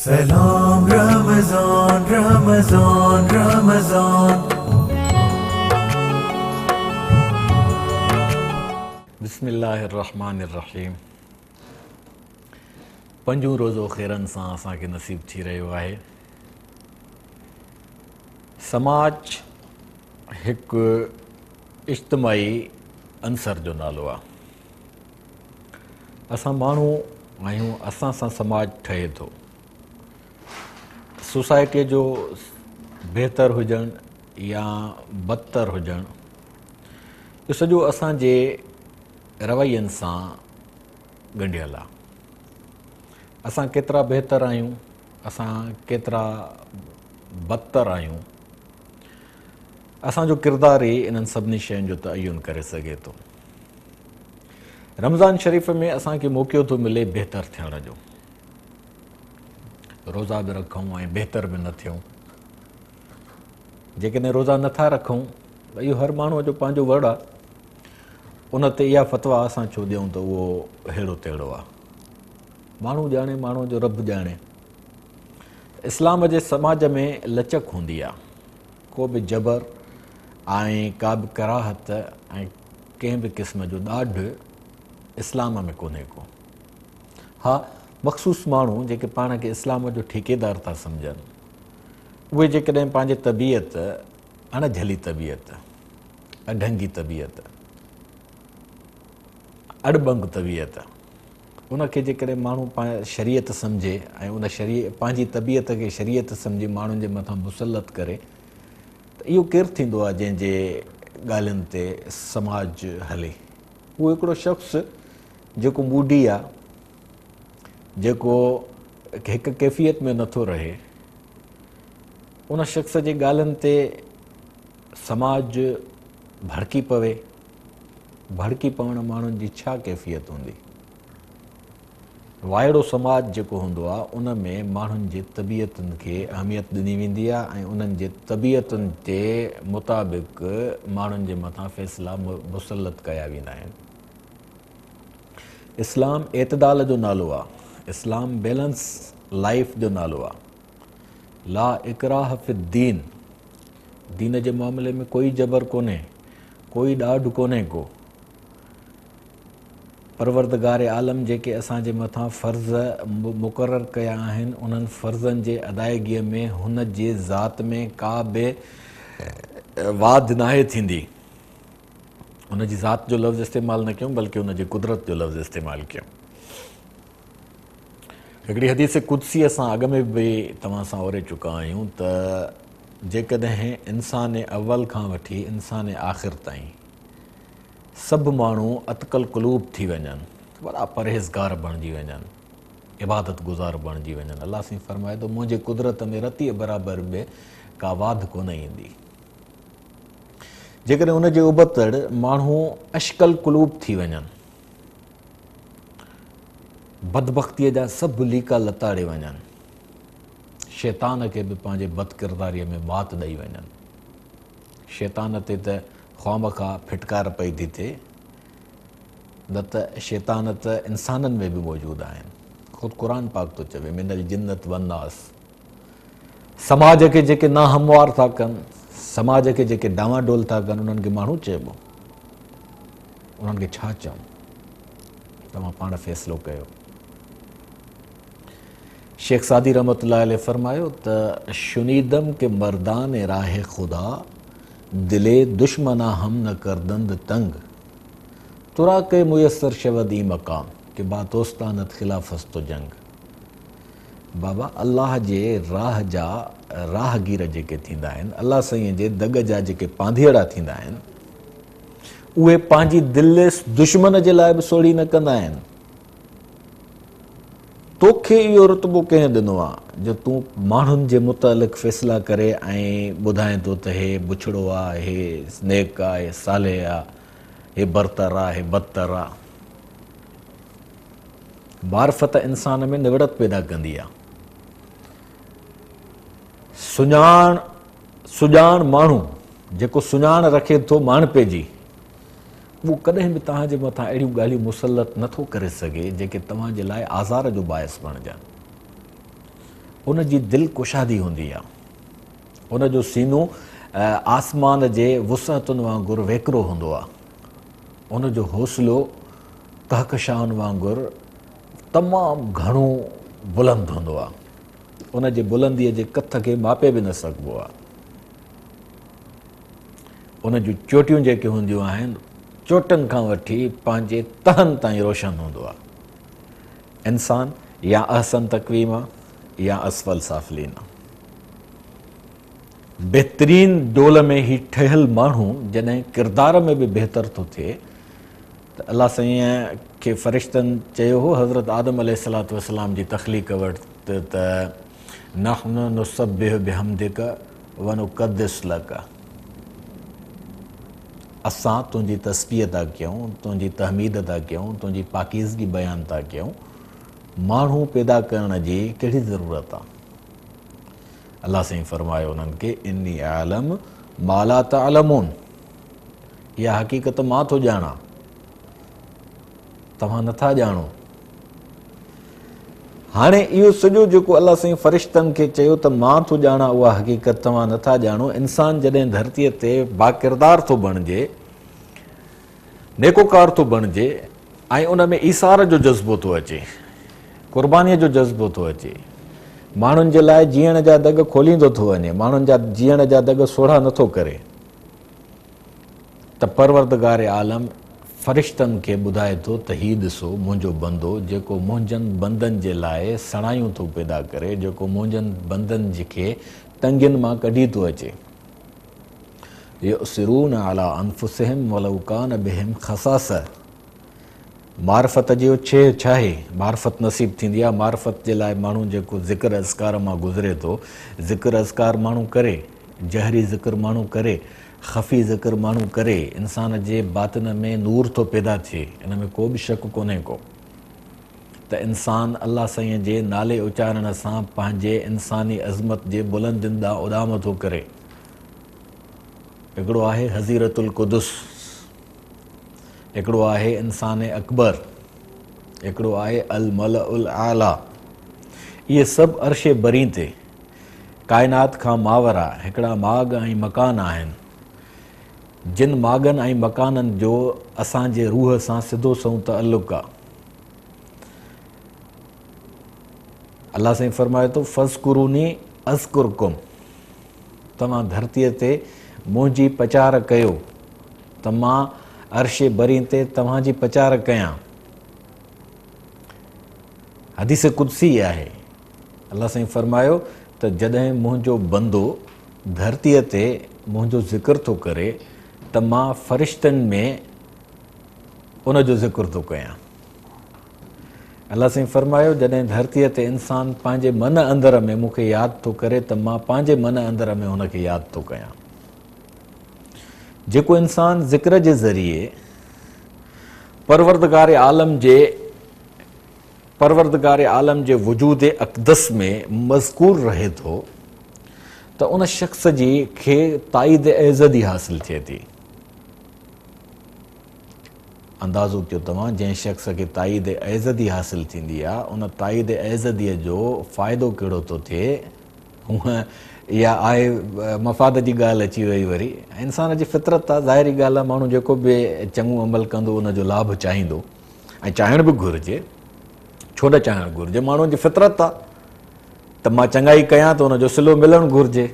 سلام رمضان رمضان رمضان. بسم الله الرحمٰن الرحيم پنجون روزو خيرن سان اسان کي نصيب ٿي رهيو آهي. سماج هڪ اجتماعي عنصر جو نالو آهي. اسان ماڻهو آهيون، اسان سان سماج ٺهي ٿو. سوسائٽيء جو بهتر هجڻ يا بدتر هجڻ اهو سڄو اسان جي روين سان ڳنڍيل آهي. اسان ڪيترا بهتر آهيون، اسان ڪيترا بدتر آهيون، اسان جو ڪردار ئي انهن سڀني شين جو تعين ڪري سگهي ٿو. رمضان شريف ۾ اسان کي موقعو ٿو ملي بهتر ٿيڻ جو. روزا به رکون ۽ بهتر به نه ٿيون. جيڪڏهن روزا نه ٿا رکون ته اهو هر ماڻهوء جو پنهنجو وڙ آهي. ان تي اها فتويٰ اسان ڇو ڏيون ته اهو ههڙو تهڙو آهي. ماڻهو ڄاڻي، ماڻهوء جو رب ڄاڻي. اسلام جي سماج ۾ لچڪ هوندي آهي. ڪو به جبر ۽ ڪا به ڪراهت ۽ ڪنهن به قسم جو ڏاڍ اسلام ۾ ڪونهي ڪو. ها مخصوص ماڻهو جيڪي پاڻ کي اسلام جو ٺيڪيدار ٿا سمجهن، اهي جيڪڏهن پنهنجي طبيعت، اڻ جهلي طبيعت، اڍنگي طبيعت، اڙٻنگ طبيعت، ان کي جيڪڏهن ماڻهو شريعت سمجهي ۽ ان پنهنجي طبيعت کي شريعت سمجهي ماڻهن جي مٿان مسلط ڪري ته اهو ڪير ٿيندو آهي جنهن جي ڳالهين تي سماج هلي؟ اهو هڪڙو شخص جيڪو موڊي آهي، جيڪو هڪ ڪيفيت ۾ نٿو رهي، ان شخص جي ڳالهين تي سماج ڀڙڪي پوي. ڀڙڪي پوڻ ماڻهن جي ڇا ڪيفيت هوندي؟ وائڙو سماج جيڪو هوندو آهي ان ۾ ماڻهن جي طبيعتن کي اهميت ڏني ويندي آهي ۽ انهن جي طبيعتن جي مطابق ماڻهن جي مٿان فيصلا مسلط ڪيا ويندا آهن. اسلام اعتدال جو نالو آهي. اسلام بيلنس لائيف جو نالو آهي. لا اڪراه في الدين، دين جي معاملي ۾ ڪوئي جبر ڪونهي، ڪوئي ڏاڍ ڪونهي ڪو. پروردگار عالم جيڪي اسان جي مٿان فرض مقرر ڪيا آهن، انهن فرضن جي ادائگيء ۾ هن جي ذات ۾ ڪا به واڌ ناهي ٿيندي. ان جي ذات جو لفظ استعمال نه ڪيون بلڪه ان جي قدرت جو لفظ استعمال ڪيون. هڪڙي حديث قدسي اسان اڳ ۾ به توهان سان اوري چڪا آهيون ته جيڪڏهن انسان اول کان وٺي انسان آخر تائين سڀ ماڻهو اتقي القلوب ٿي وڃن، وڏا پرهيزگار بڻجي وڃن، عبادت گذار بڻجي وڃن، الله سائين فرمائي ٿو منهنجي قدرت ۾ رتيء برابر به ڪا واڌ ڪونه ايندي. جيڪڏهن ان جي ابتڙ ماڻهو اشقي القلوب ٿي وڃن، بدبختيء جا سڀ ليڪا لتاڙي وڃن، شيطان کي به پنهنجي بدڪرداريء ۾ مات ڏئي وڃن. شيطان تي ته خوامخواه ڦٽڪار پئي ٿي ٿئي، نه ته شيطان ته انسانن ۾ به موجود آهن. خود قرآن پاڪ ٿو چوي، من الجنة والناس. سماج کي جيڪي ناهموار ٿا ڪن، سماج کي جيڪي ڊانواڊول ٿا ڪن، انهن کي ماڻهو چئبو؟ انهن کي ڇا چئون؟ توهان پاڻ فيصلو ڪيو. شيخ سعدي رحمة الله عليه فرمايو ته شنيدم ڪه مردان راه خدا دل دشمنا هم نه ڪردند تنگ ترا ڪي ميسر شود اين مقام ڪه با دوستانت خلاف است و جنگ. بابا الله جي راهه جا راهگير جيڪي ٿيندا آهن، الله سائين جي دڳ جا جيڪي پانڌيئڙا ٿيندا آهن، اهي پنهنجي دل دشمن جي لاء به سوڙهي نه ڪندا آهن. توکي اهو رتبو ڪنهن ڏنو آ جو تون ماڻهن جي متعلق فيصلا ڪري ۽ ٻڌائين ٿو ته هي بڇڙو آ، هي نيڪ آ، هي صالح آ، هي برتر آ، هي بدتر آ. معرفت انسان ۾ نوڙت پيدا ڪندي آ. سڃاڻ، سڄاڻ ماڻهو جيڪو سڃاڻ رکي ٿو ماڻهپي جي، اهو ڪڏهن به توهان جي مٿان اهڙيون ڳالهيون مسلط نه ٿو ڪري سگهي جيڪي توهان جي لاء آزار جو باعث بڻجن. ان جي دل ڪشادي هوندي آ. ان جو سينو آسمان جي وسعتن وانگر ويڪرو هوندو آ. ان جو حوصلو ڪهڪشائن وانگر تمام گهڻو بلند هوندو آ. ان جي بلنديء جي ڪٿ کي ماپي به نه سگهبو آ. ان جون چوٽيون جيڪي هونديون آهن، چوٽن کان وٺي پنهنجي تهن تائين روشن هوندو آ. انسان يا احسن تقويم آ يا اسفل سافلين آ. بهترين ڊول ۾ هي ٺهيل ماڻهو جڏهن ڪردار ۾ به بهتر ٿو ٿئي ته الله سائينء کي فرشتن چيو هو حضرت آدم عليه الصلوة والسلام جي تخليق وقت ته نحن نسبح بحمدک ونقدس لک اسان تنهنجي تسبيح ٿا ڪيون، تنهنجي تحميد ٿا ڪيون، تنهنجي پاڪيزگي بيان ٿا ڪيون، ماڻهو پيدا ڪرڻ جي ڪهڙي ضرورت آ؟ الله سائين فرمايو انهن کي اني اعلم ما لا تعلمون اها حقيقت مان ٿو ڄاڻان توهان نٿا ڄاڻو. هاڻي اهو سڄو جيڪو الله سائين فرشتن کي چيو ته مان ٿو ڄاڻان اها حقيقت توهان نٿا ڄاڻو. انسان جڏهن ڌرتيء تي باڪردار ٿو بڻجي، نيڪوڪار ٿو بڻجي ۽ ان ۾ ايثار جو جذبو ٿو اچي، قربانيء جو جذبو ٿو اچي، ماڻهن جي لاء جيئڻ جا دڳ کوليندو ٿو وڃي، ماڻهن جا جيئڻ جا دڳ سوڙها نٿو ڪري. ته پروردگار عالم فرشتن کي ٻڌائي ٿو ته هي ڏسو منهنجو بندو جيڪو منهنجن بندن جي لاء سڻايون ٿو پيدا ڪري، جيڪو منهنجن بندن کي تنگين مان ڪڍي ٿو اچي. يؤثرون علي انفسهم ولو ڪان بهم خصاصه معرفت جو ڇيهه ڇاهي؟ معرفت نصيب ٿيندي آهي، معرفت جي لاء ماڻهو جيڪو ذڪر اذڪار مان گذري ٿو، ذڪر اذڪار ماڻهو ڪري، جهري ذڪر ماڻهو ڪري، خفي ذڪر ماڻهو ڪري، انسان جي باطن ۾ نور ٿو پيدا ٿئي، ان ۾ ڪو به شڪ ڪونهي ڪو ته انسان الله سائين جي نالي اچارڻ سان پنهنجي انساني عظمت جي بلندين ڏانهن اڏام ٿو ڪري. هڪڙو آهي حظيرة القدس، هڪڙو آهي انسان اڪبر، هڪڙو آهي الملأ الاعليٰ. اهي سڀ عرش برين تي ڪائنات کان ماورا هڪڙا ماڳ ۽ مڪان آهن، جن ماڳن ۽ مڪانن جو اسان جي روح سان سڌو سنئون تعلق آ. الله سائين فرمائي ٿو، فاذڪروني اذڪرڪم، توهان ڌرتيء تي منهنجي پچار ڪيو ته مان عرش برين تي توهان جي پچار ڪيان. حديث قدسي آهي. الله سائين فرمايو ته جڏهن منهنجو بندو ڌرتيء تي منهنجو ذڪر ٿو ڪري ته مان فرشتن ۾ ان جو ذڪر ٿو ڪيان. الله سائين فرمايو جڏهن ڌرتيء تي انسان پنهنجي من اندر ۾ مون کي ياد ٿو ڪري ته مان پنهنجي من اندر ۾ هن کي ياد ٿو ڪيان. جيڪو انسان ذڪر جي ذريعي پروردگار عالم جي پروردگار عالم جي وجود اقدس ۾ مذڪور رهي ٿو ته ان شخص جي کي تائيد ايزدي حاصل ٿئي ٿي. اندازو ڪيو توهان جنهن شخص کي تائيد ايزدي حاصل ٿيندي آ ان تائيد ايزديء جو فائدو ڪهڙو ٿو ٿئي؟ هونء اها آهي مفاد جي ڳالهه اچي وئي وري انسان جي فطرت آ ظاهري ڳالهه آ ماڻهو جيڪو به چڱو عمل ڪندو ان جو لاڀ چاهيندو. ۽ چاهڻ به گهرجي، ڇو نه چاهڻ گهرجي، ماڻهوء جي فطرت آ ته مان چڱائي ڪيان ته ان جو صلو ملڻ گهرجي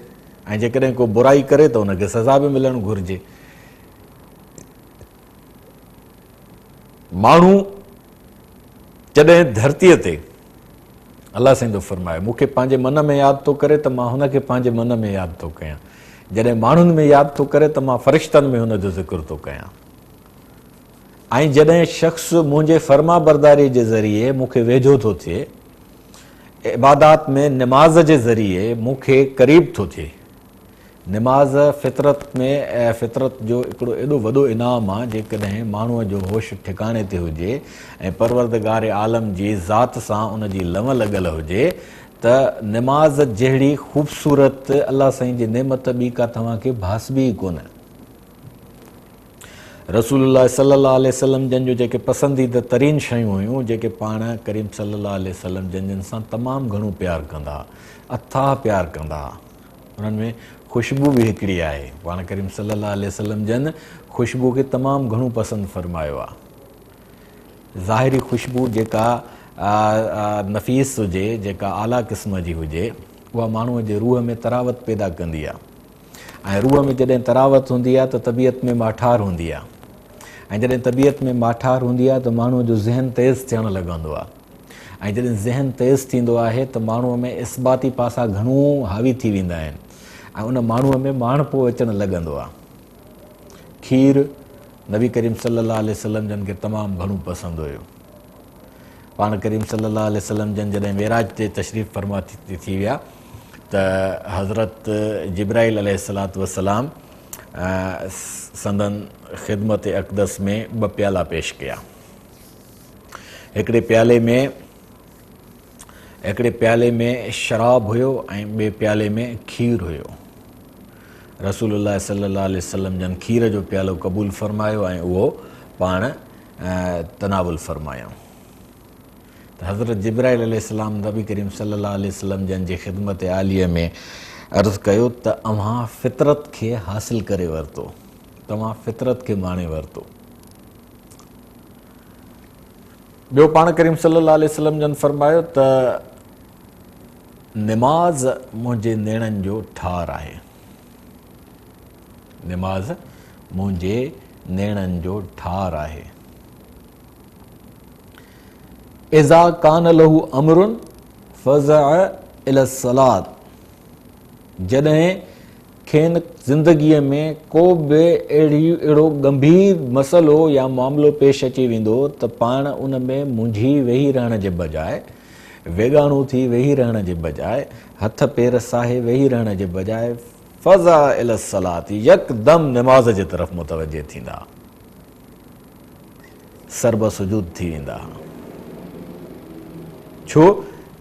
۽ جيڪڏهن ڪو برائي ڪري ته ان کي سزا به ملڻ گهرجي. ماڻهو جڏهن ڌرتيء تي الله سائين ٿو فرمائي مون کي پنهنجي من ۾ ياد ٿو ڪري ته مان هن کي پنهنجي من ۾ ياد ٿو ڪيان، جڏهن ماڻهن ۾ ياد ٿو ڪري ته مان فرشتن ۾ هن جو ذڪر ٿو ڪيان. ۽ جڏهن شخص منهنجي فرمانبرداريء جي ذريعي مون کي ويجهو ٿو ٿئي، عبادات ۾ نماز جي ذريعي مون کي قريب ٿو ٿئي. نماز فطرت ۾ فطرت جو هڪڙو ايڏو وڏو انعام آ، جيڪڏهن ماڻهوء جو هوش ٺڪاڻي تي هجي ۽ پروردگار عالم جي ذات سان ان جي لنء لڳل هجي ته نماز جهڙي خوبصورت الله سائين جي نعمت ٻي ڪا توهان کي ڀاسبي ئي ڪونه. رسول الله صلي الله عليه وسلم جن جون جيڪي پسنديده ترين شيون هيون، جيڪي پاڻ ڪريم صلي الله عليه وسلم جن جن سان تمام گهڻو پيار ڪندا ها، اٿاهه پيار ڪندا ها، انهن ۾ خوشبو به هڪڙي آهي. پاڻ ڪريم صلي الله عليه وسلم جن خوشبو کي تمام گهڻو پسند فرمايو آهي. ظاهري خوشبو جيڪا نفيس هجي، جيڪا اعليٰ قسم جي هجي، اها ماڻهوء جي روح ۾ تراوت پيدا ڪندي آهي. ۽ روح ۾ جڏهن تراوت هوندي آهي ته طبيعت ۾ ماٺار هوندي آهي ۽ جڏهن طبيعت ۾ ماٺار هوندي آهي ته ماڻهوء جو ذهن تيز ٿيڻ لڳندو آهي ۽ جڏهن ذهن تيز ٿيندو آهي ته ماڻهوء ۾ اثباتي پاسا گهڻو حاوي ٿي ويندا آهن ۽ ان ماڻهوء ۾ ماڻهپو اچڻ لڳندو آهي. کير نبي ڪريم صلي الله عليه وسلم جن کي تمام گهڻو پسند هيو. پاڻ ڪريم صلي الله عليه وسلم جن جڏهن معراج تي تشريف فرما ٿي ويا ته حضرت جبرائيل عليه الصلوة والسلام سندن خدمت اقدس ۾ ٻه پيالا پيش ڪيا. هڪڙي پيالي ۾ هڪڙي پيالي ۾ شراب هيو ۽ ٻئي پيالي ۾ کير هيو. رسول الله صلي الله عليه وسلم جن کير جو پيالو قبول فرمايو ۽ اهو پاڻ تناول فرمايائون ته حضرت جبرائيل عليه السلام نبي ڪريم صلي الله عليه وسلم جن جي خدمت عاليه ۾ عرض ڪيو ته اوهان فطرت کي حاصل ڪري ورتو، توهان فطرت کي ماڻي ورتو. ٻيو پاڻ ڪريم صلي الله عليه وسلم جن فرمايو ته نماز منهنجي نيڻن جو ٺار آهي. نماز منهنجي نيڻن جو ٺار آهي. اذا ڪان له امر فزع الي الصلاة جڏهن کين زندگيء ۾ ڪو به اهڙي اهڙو ڳنڀير مسئلو يا معاملو پيش اچي ويندو ته پاڻ ان ۾ منجهي ويهي رهڻ جي بجاء ويڳاڻو ٿي ويهي رهڻ جي بجاء هٿ پير ساهي ويهي رهڻ جي بجاء فزع الي الصلاة يڪدم نماز جي طرف متوجه ٿيندا سربسجود ٿي ويندا. ڇو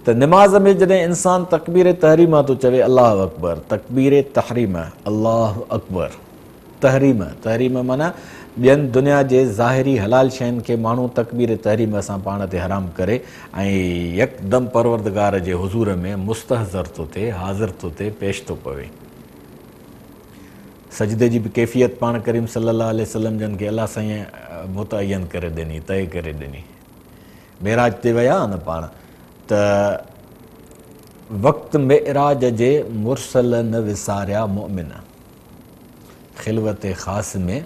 ته نماز ۾ جڏهن انسان تڪبير تحريمه ٿو چوي الله اڪبر تڪبير تحريمه الله اڪبر تحريمه تحريمه معنيٰ ٻين دنيا جي ظاهري حلال شين کي ماڻهو تڪبير تحريمه سان پاڻ تي حرام ڪري ۽ يڪدم پروردگار جي حضور ۾ مستحضر ٿو ٿئي، حاضر ٿو ٿئي، پيش ٿو پوي. سجدي جي به ڪيفيت پاڻ ڪريم صلي الله عليه وسلم جن کي الله سائين متعين ڪري ڏني، طئي ڪري ڏني. معراج تي ويا نه پاڻ ته وقت معراج جي مرسل نه وساريا مؤمن. خلوت خاص ۾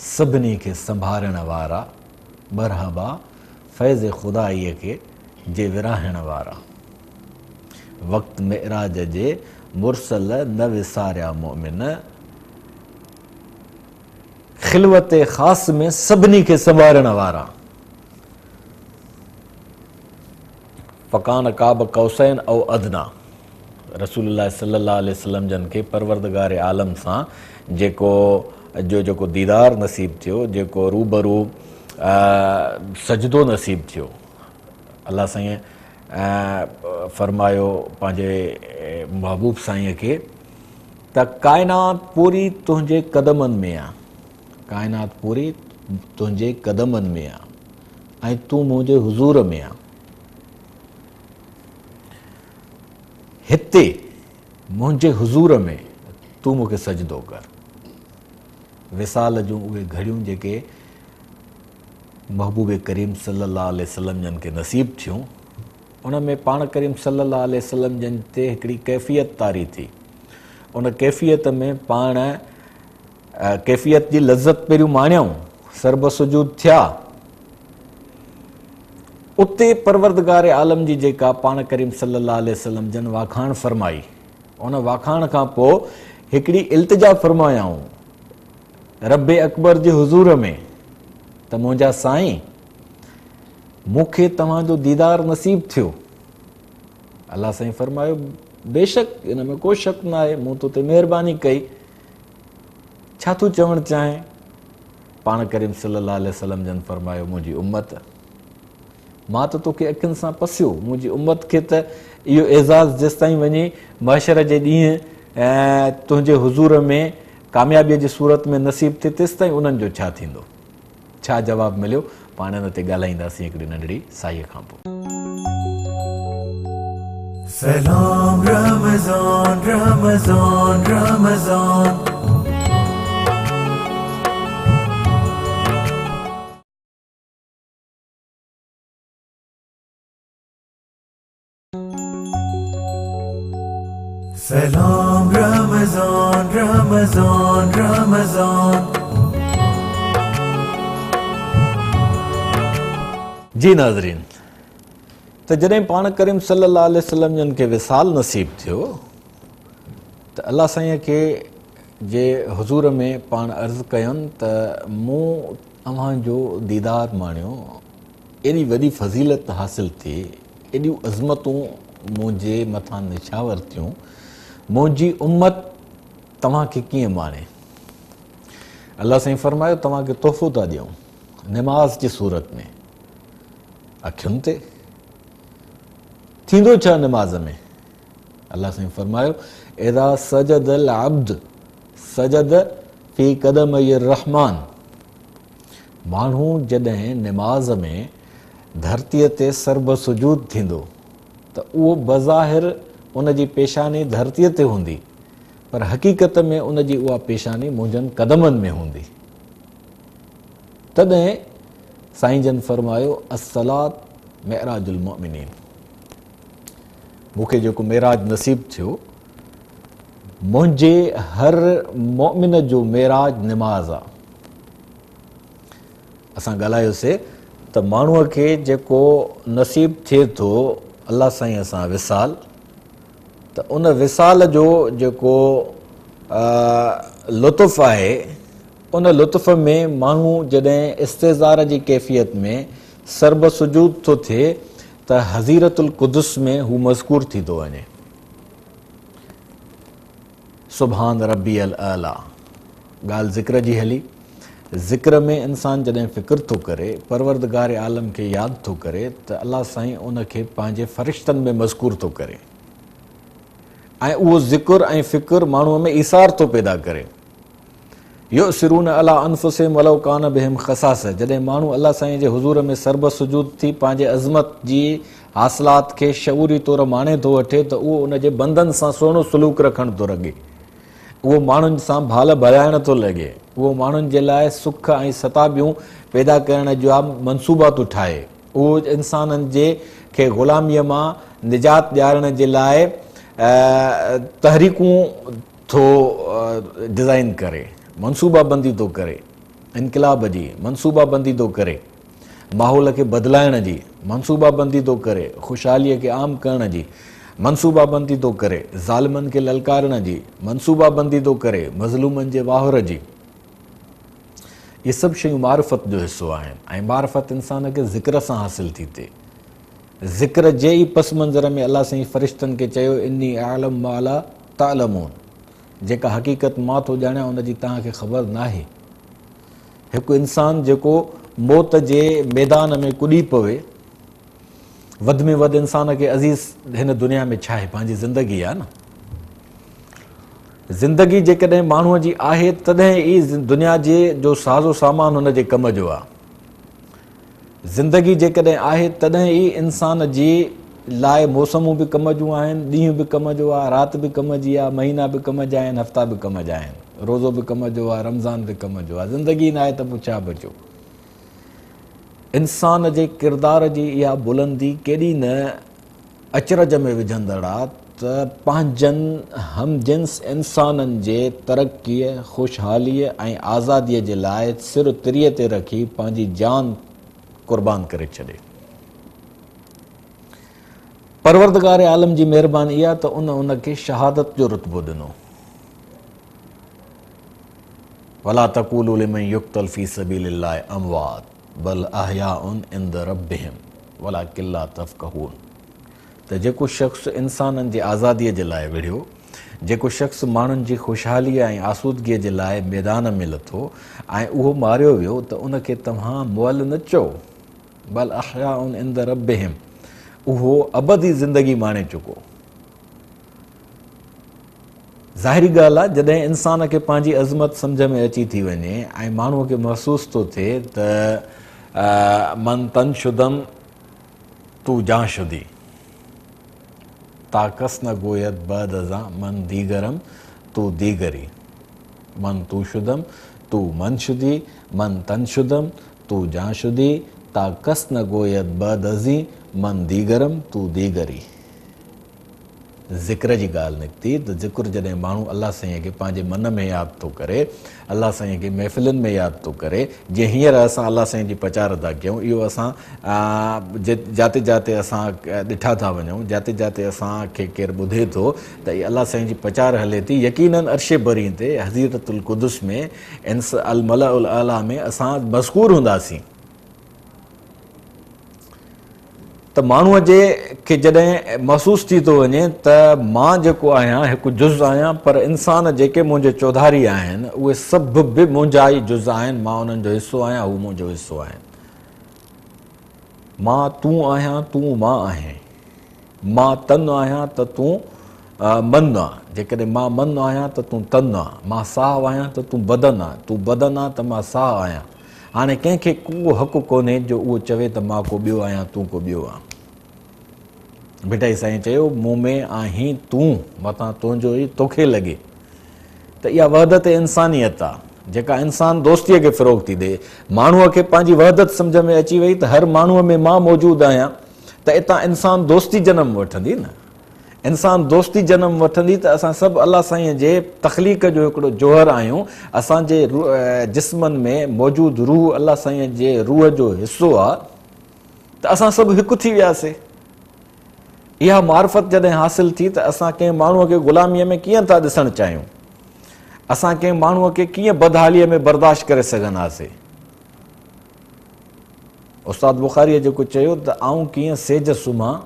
سڀني کي سنڀارڻ وارا، مرحبا فيض خدائيء کي جي ورهائڻ وارا. وقت معراج جي مرسل نه وساريا مؤمن، خلوت خاص ۾ سڀني کي سنڀارڻ وارا. فڪان قاب قوسين او ادنيٰ، رسول الله صلي الله عليه وسلم جن کي پروردگار عالم سان جيڪو جو جيڪو ديدار نصيب ٿيو، جيڪو روبرو سجدو نصيب ٿيو، الله سائين فرمايو پنهنجي محبوب سائين کي ته ڪائنات پوري تنهنجي قدمن ۾ آ، ڪائنات پوري تنهنجي قدمن ۾ آ ۽ تون منهنجي حضور ۾ آ. هتي منهنجي حضور ۾ تون مون کي سجدو ڪر. وصال جون اهي گهڙيون جيڪي محبوب ڪريم صلي الله عليه وسلم جن کي نصيب ٿيون، ان ۾ پاڻ ڪريم صلي الله عليه وسلم جن تي هڪڙي ڪيفيت طاري ٿي. ان ڪيفيت ۾ پاڻ ڪيفيت جي لذت پهريون ماڻيائون، سربسجود ٿيا. اتي پروردگار عالم جي جيڪا پاڻ ڪريم صلي الله عليه وسلم جن واکاڻ فرمائي، ان واکاڻ کان پوء هڪڙي التجا فرمايائون رب اڪبر جي حضور ۾ ته منهنجا سائين مون کي توهان جو ديدار نصيب ٿيو. الله سائين فرمايو بيشڪ ان ۾ ڪو شڪ ناهي، مون تو تي مهرباني ڪئي، ڇا ٿو چوڻ چاهين؟ پاڻ ڪريم صلي الله عليه وسلم جن فرمايو منهنجي امت، مان ته توکي اکين سان پسيو، منهنجي امت کي ته اهو اعزاز جيستائين وڃي محشر جي ڏينهن تنهنجي حضور ۾ ڪاميابيء جي صورت ۾ نصيب ٿئي تيستائين انهن جو ڇا ٿيندو؟ ڇا جواب مليو؟ پاڻ ان تي ڳالهائينداسين هڪڙي ننڍڙي ساهيء کان پوء. سلام رمضان رمضان رمضان. سلام رمضان رمضان رمضان. جي ناظرين ته جڏهن پاڻ ڪريم صلي الله عليه وسلم جن کي وصال نصيب ٿيو ته الله سائين کي جي حضور ۾ پاڻ عرض ڪين ته مون اوهان جو ديدار ماڻيو، ايڏي وڏي فضيلت حاصل ٿي، ايڏيون عظمتون منهنجي مٿان نڇاور ٿيون، منهنجي امت توهان کي ڪيئن ماڻي؟ الله سائين فرمايو، توهان کي تحفو ٿا ڏيون نماز جي صورت ۾. اکين تي ٿيندو ڇا نماز ۾؟ الله سائين فرمايو، اذا سجد العبد سجد في قدمي الرحمن، ماڻهو جڏهن نماز ۾ ڌرتيء تي سربسجود ٿيندو ته اهو بظاهر ان جي پيشاني ڌرتيء تي هوندي پر حقيقت ۾ ان جي اها پيشاني منهنجن قدمن ۾ هوندي. تڏهن سائين جن فرمايو، الصلاة معراج المؤمنين، مون کي جيڪو معراج نصيب ٿيو، منهنجي هر مؤمن جو معراج نماز آ. اسان ڳالهايوسي ته ماڻهوء کي جيڪو نصيب ٿئي ٿو الله سائينء سان وصال، ته ان وصال جو جيڪو لطف آهي، ان لطف ۾ ماڻهو جڏهن استحضار جي ڪيفيت ۾ سربسجود ٿو ٿئي ته حظيرة القدس ۾ هو مذڪور ٿي ٿو وڃي. سبحان ربي الاعليٰ. ڳالهه ذڪر جي هلي. ذڪر ۾ انسان جڏهن فڪر ٿو ڪري، پروردگار عالم کي ياد ٿو ڪري ته الله سائين ان کي پنهنجي فرشتن ۾ مذڪور ٿو ڪري ۽ اهو ذڪر ۽ فڪر ماڻهوء ۾ ايثار ٿو پيدا ڪري. يؤثرون علي انفسهم ولو ڪان بهم خصاصه، جڏهن ماڻهو الله سائين جي حضور ۾ سربسجود ٿي پنهنجي عظمت جي حاصلات کي شعوري طور ماڻي ٿو وٺي ته اهو ان جي بندن سان سهڻو سلوڪ رکڻ ٿو لڳي، اهو ماڻهن سان ڀال ڀلائڻ ٿو لڳي، اهو ماڻهن جي لاء سک ۽ ستابيون پيدا ڪرڻ جا منصوبا ٿو ٺاهي، اهو انسانن جي کي غلاميء مان نجات ڏيارڻ جي لاء تحريڪون ٿو ڊزائين ڪري، منصوبا بندي ٿو ڪري، انقلاب جي منصوبا بندي ٿو ڪري، ماحول کي بدلائڻ جي منصوبا بندي ٿو ڪري، خوشحاليء کي عام ڪرڻ جي منصوبا بندي ٿو ڪري، ظالمن کي للڪارڻ جي منصوبا بندي ٿو ڪري، مظلومن جي واهر جي. اهي سڀ شيون معرفت جو حصو آهن ۽ معرفت انسان کي ذڪر سان حاصل ٿي ٿئي. ذڪر جي ئي پس منظر ۾ الله سائين فرشتن کي چيو اني اعلم ما لا تعلمون، جيڪا حقيقت مان ٿو ڄاڻيان ان جي توهان کي خبر ناهي. هڪ انسان جيڪو موت جي ميدان ۾ ڪڏي پوي، وڌ ۾ وڌ انسان کي عزيز هن دنيا ۾ ڇا آهي؟ پنهنجي زندگي آهي نه. زندگي جيڪڏهن ماڻهوء جي آهي تڏهن ئي دنيا جي جو ساز و سامان هن جي ڪم جو آهي. زندگي جيڪڏهن آهي تڏهن ئي انسان جي لاء موسمون به ڪم جون آهن، ڏينهن به ڪم جو آهي، رات به ڪم جي آهي، مهينا به ڪم جا آهن، هفتا به ڪم جا آهن، روزو به ڪم جو آهي، رمضان به ڪم جو آهي. زندگي نه آهي ته پوء ڇا بچيو؟ انسان جي ڪردار جي اها بلندي ڪيڏي نه اچرج ۾ وجهندڙ آ ته پنهنجن هم جنس انسانن جي ترقيء، خوشحاليء ۽ آزاديء جي لاء سر تريء تي رکي پنهنجي جان قربان ڪري ڇڏي. پروردگار عالم جي مهرباني اها ته ان ان کي شهادت جو رتبو ڏنو. ولا تقولوا لمن يقتل في سبيل الله اموات بل احياء عند ربهم ولڪن لا تفقهون ته جيڪو شخص انسانن جي آزاديء جي لاء وڙهيو، جيڪو شخص ماڻهن جي خوشحاليء ۽ آسودگيء جي لاء ميدان ۾ لٿو ۽ اهو ماريو ويو ته ان کي توهان مئل نه چئو، بل احياء عند ربهم اهو ابدي زندگي ماڻي چڪو. ظاهري ڳالهه آهي جڏهن انسان کي پنهنجي عظمت سمجهه ۾ اچي ٿي وڃي ۽ ماڻهوء کي محسوس ٿو ٿئي ته من تن شدم تو جان شدي تا ڪس نه گويد بعد ازان من ديگرم تو ديگري من تو شدم تو من شدي من تن شدم تو جان شدي تا ڪس نه گويد بعد ازين من ديگرم تو ديگري. ذڪر جي ڳالهه نڪتي ته ذڪر جڏهن ماڻهو الله سائينء کي پنهنجي من ۾ ياد ٿو ڪري، الله سائينء کي محفلن ۾ ياد ٿو ڪري، جيئن هينئر اسان الله سائين جي پچار ٿا ڪيون، اهو اسان جاتي جاتي اسان ڏٺا ٿا وڃون، جاتي جاتي اسان کي ڪير ٻڌي ٿو ته اهي الله سائين جي پچار هلي ٿي، يقيناً عرش برين تي حظيرة القدس ۾ انس الملأ الاعليٰ ۾ اسان مذڪور هونداسين. ته ماڻهوء جي کي جڏهن محسوس ٿي ٿو وڃي ته مان جيڪو آهيان هڪ جز آهيان پر انسان جيڪي منهنجي چوڌاري آهن اهي سڀ به منهنجا ئي جز آهن، مان انهن جو حصو آهيان، هو منهنجو حصو آهن. مان تون آهيان، تون مان آهين. مان تن آهيان ته تون من آن، جيڪڏهن مان من آهيان ته تون تن آن، مان ساهه آهيان ته تون بدن آن، تون بدن آن ته مان ساهه آهيان. هاڻي ڪنهن کي ڪو حق ڪونهي جو اهو چوي ته مان ڪو ٻيو آهيان تون ڪو ٻيو آن. ڀٽائي سائين چيو، مون ۾ آهين تون، متان تنهنجو ئي توکي لڳي. ته اها وحدت انسانيت آ، جيڪا انسان دوستيء کي فروغ ٿي ڏئي. ماڻهوء کي پنهنجي وحدت سمجهه ۾ اچي وئي ته هر ماڻهوء ۾ مان موجود آهيان ته اتان انسان دوستي جنم وٺندي نه. انسان دوستي جنم وٺندي ته اسان سڀ الله سائينء جي تخليق جو هڪڙو جوهر آهيون، اسان جي جسمن ۾ موجود روح الله سائينء جي روح جو حصو آ ته اسان سڀ هڪ ٿي وياسي. اها معرفت جڏهن حاصل ٿي ته اسان ڪنهن ماڻهوء کي غلاميء ۾ ڪيئن ٿا ڏسڻ چاهيون؟ اسان ڪنهن ماڻهوء کي ڪيئن بدحاليء ۾ برداشت ڪري سگهنداسي؟ استاد بخاريء جيڪو چيو ته آئون ڪيئن سيج سمهان،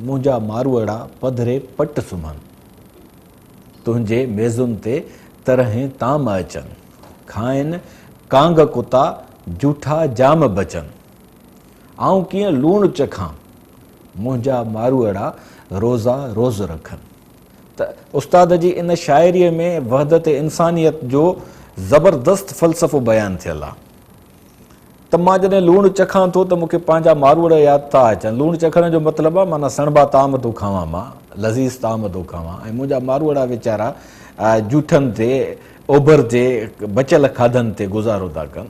منهنجا ماروئڙا پڌري پٽ سمهن. تنهنجي ميزن تي طرحين طعام اچن، کائن ڪانگ ڪتا جوٺا جام بچن. آئون ڪيئن لوڻ چکان، منهنجا ماروئڙا روزا روز رکن. ته استاد جي ان شاعريء ۾ وحدت انسانيت جو زبردست فلسفو بيان ٿيل آ. ته مان جڏهن لوڻ چکان ٿو ته مون کي پنهنجا ماروئڙا ياد ٿا اچن. لوڻ چکڻ جو مطلب آ معنيٰ سڻڀا طعام ٿو کاوان مان، لذيذ طعام ٿو کاوان ۽ منهنجا ماروئڙا ويچارا جوٺن تي، اوڀر جي بچيل کاڌن تي گذارو ٿا ڪن